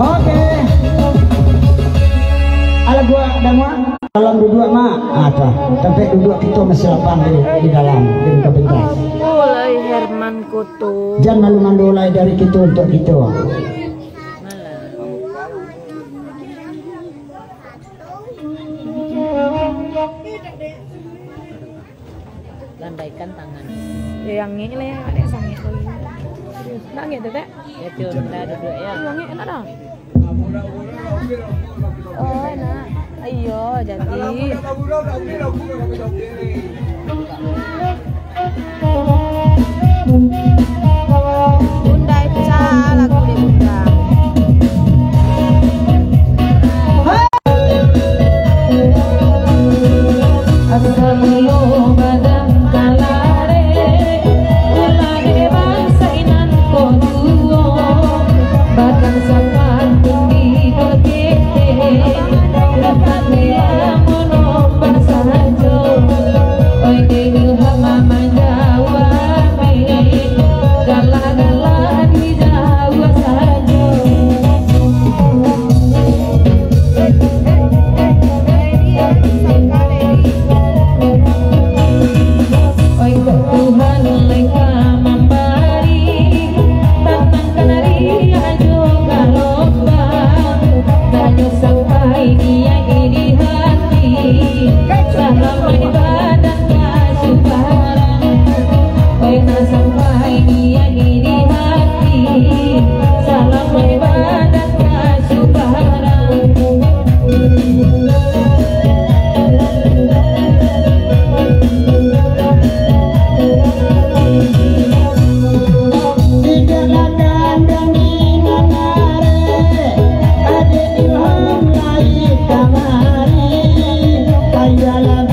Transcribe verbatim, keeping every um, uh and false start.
Oke. Alah buat dah muak. Dalam duduak, Mak. Ah, tu. Tampek duduak kito masih lapang di, di dalam, di muka pentas. Mulai Herman Koto. Jan malu-malu lai dari kito untuak kito. Malah. Landaikan tangan. Ya, yang ni lah ya, ada yang sangit lagi. Nak ngek tu, Tek? Ya, cun, dah duduk ya. Yang ni enak dah. Oh, enak. Iyo, jadi. Bunda Ica lagu dek Bunda. Oi, kok Tuhan lai ka mambari, tanang kanari ajo galombang, tanyo sampai niaik di hati, salam ibadah ka subarang. Oi, nak sampai niaik di hati, salam ibadah ka subarang. Tidaklah kandang di Manare, Adek Ilham lai kamari. Ayolah